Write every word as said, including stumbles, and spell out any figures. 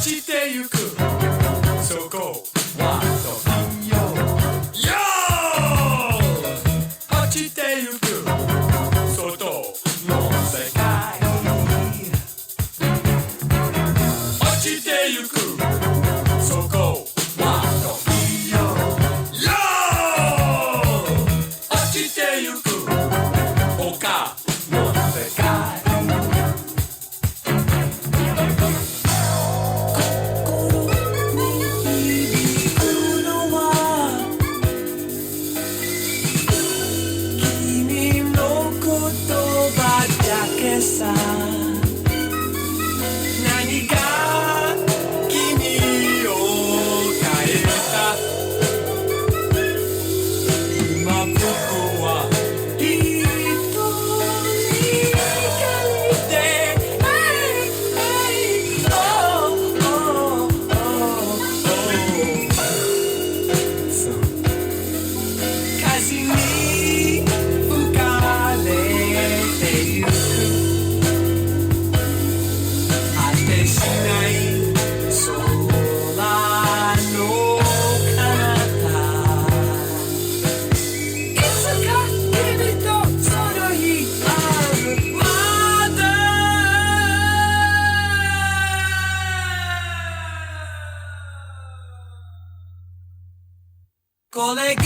ちてゆく、そこは時よ。よー！ 落ちてゆく、外の世界。落ちてゆく、そこは時よ。よー！落ちてゆく、他の世界。 心に響くのは君の言葉だけさ。何が君を変えた？今僕は一人で 風に吹かれてゆく。果てしない空の彼方。いつか君とその日あるまで。これが